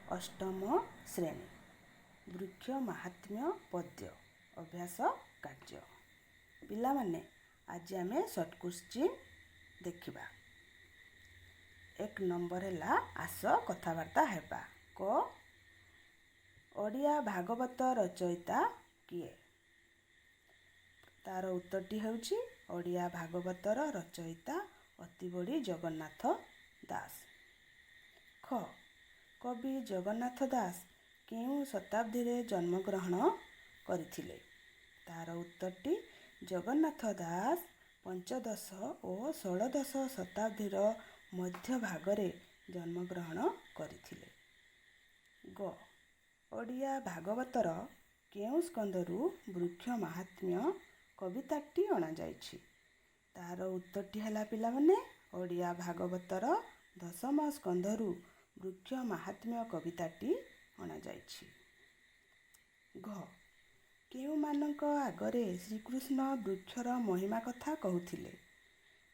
ଅଷ୍ଟମ ଶ୍ରେଣୀ, ବୃକ୍ଷ ମାହାତ୍ମ୍ୟ ପଦ୍ୟ ଅଭ୍ୟାସ କାର୍ଯ୍ୟ। ପିଲାମାନେ, ଆଜି ଆମେ ସର୍ଟ କୋଶ୍ଚିନ୍ ଦେଖିବା। 1 ନମ୍ବର ହେଲା, ଆସ କଥାବାର୍ତ୍ତା ହେବା। କ, ଓଡ଼ିଆ ଭାଗବତ ରଚୟିତା କିଏ? ତାର ଉତ୍ତରଟି ହେଉଛି, ଓଡ଼ିଆ ଭାଗବତର ରଚୟିତା ଅତିବଡ଼ି ଜଗନ୍ନାଥ ଦାସ। ଖ, କବି ଜଗନ୍ନାଥ ଦାସ କେଉଁ ଶତାବ୍ଦୀରେ ଜନ୍ମଗ୍ରହଣ କରିଥିଲେ? ତାର ଉତ୍ତରଟି, ଜଗନ୍ନାଥ ଦାସ ପଞ୍ଚଦଶ ଓ ଷୋଡ଼ଦଶ ଶତାବ୍ଦୀର ମଧ୍ୟଭାଗରେ ଜନ୍ମଗ୍ରହଣ କରିଥିଲେ। ଗ, ଓଡ଼ିଆ ଭାଗବତର କେଉଁ ସ୍କନ୍ଧରୁ ବୃକ୍ଷ ମାହାତ୍ମ୍ୟ କବିତାଟି ଅଣାଯାଇଛି? ତାର ଉତ୍ତରଟି ହେଲା ପିଲାମାନେ, ଓଡ଼ିଆ ଭାଗବତର ଦଶମ ସ୍କନ୍ଧରୁ ବୃକ୍ଷ ମାହାତ୍ମ୍ୟ କବିତାଟି ଅଣାଯାଇଛି। ଘ, କେଉଁମାନଙ୍କ ଆଗରେ ଶ୍ରୀକୃଷ୍ଣ ବୃକ୍ଷର ମହିମା କଥା କହୁଥିଲେ?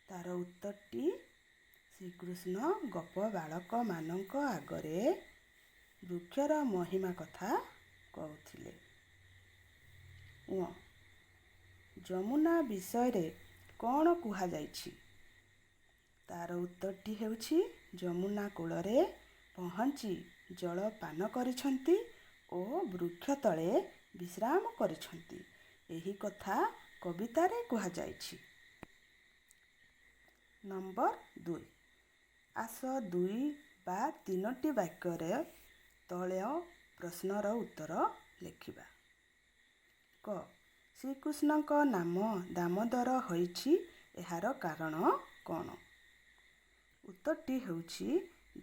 ତାର ଉତ୍ତରଟି, ଶ୍ରୀକୃଷ୍ଣ ଗୋପ ବାଳକମାନଙ୍କ ଆଗରେ ବୃକ୍ଷର ମହିମା କଥା କହୁଥିଲେ। ଙ, ଯମୁନା ବିଷୟରେ କ'ଣ କୁହାଯାଇଛି? ତାର ଉତ୍ତରଟି ହେଉଛି, ଯମୁନା କୂଳରେ ପହଞ୍ଚି ଜଳ ପାନ କରିଛନ୍ତି ଓ ବୃକ୍ଷ ତଳେ ବିଶ୍ରାମ କରିଛନ୍ତି, ଏହି କଥା କବିତାରେ କୁହାଯାଇଛି। ନମ୍ବର 2, ଆସ ଦୁଇ ବା ତିନୋଟି ବାକ୍ୟରେ ତଳ ପ୍ରଶ୍ନର ଉତ୍ତର ଲେଖିବା। କ, ଶ୍ରୀକୃଷ୍ଣଙ୍କ ନାମ ଦାମୋଦର ହୋଇଛି, ଏହାର କାରଣ କ'ଣ? ଉତ୍ତରଟି ହେଉଛି,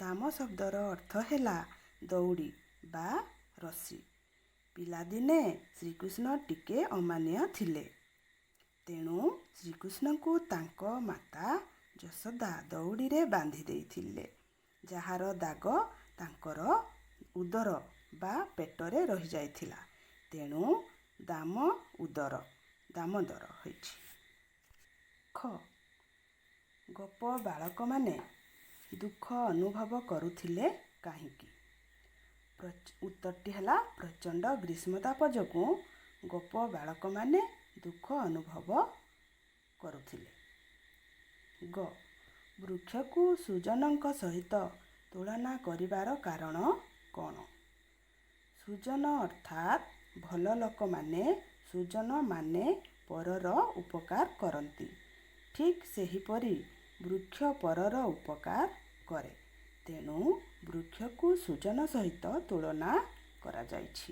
ଦାମ ଶବ୍ଦର ଅର୍ଥ ହେଲା ଦଉଡ଼ି ବା ରସି। ପିଲାଦିନେ ଶ୍ରୀକୃଷ୍ଣ ଟିକେ ଅମାନିଆ ଥିଲେ। ତେଣୁ ଶ୍ରୀକୃଷ୍ଣଙ୍କୁ ତାଙ୍କ ମାତା ଯଶୋଦା ଦଉଡ଼ିରେ ବାନ୍ଧି ଦେଇଥିଲେ, ଯାହାର ଦାଗ ତାଙ୍କର ଉଦର ବା ପେଟରେ ରହିଯାଇଥିଲା। ତେଣୁ ଦାମ ଉଦର, ଦାମୋଦର ହୋଇଛି। ଖ, ଗୋପ ବାଳକମାନେ ଦୁଃଖ ଅନୁଭବ କରୁଥିଲେ କାହିଁକି? ଉତ୍ତରଟି ହେଲା, ପ୍ରଚଣ୍ଡ ଗ୍ରୀଷ୍ମତାପ ଯୋଗୁଁ ଗୋପ ବାଳକମାନେ ଦୁଃଖ ଅନୁଭବ କରୁଥିଲେ। ଗ, ବୃକ୍ଷକୁ ସୁଜନଙ୍କ ସହିତ ତୁଳନା କରିବାର କାରଣ କ'ଣ? ସୁଜନ ଅର୍ଥାତ୍ ଭଲ ଲୋକମାନେ। ସୁଜନମାନେ ପରର ଉପକାର କରନ୍ତି। ଠିକ୍ ସେହିପରି ବୃକ୍ଷ ପରର ଉପକାର କରେ। ତେଣୁ ବୃକ୍ଷକୁ ସୁଜନ ସହିତ ତୁଳନା କରାଯାଇଛି।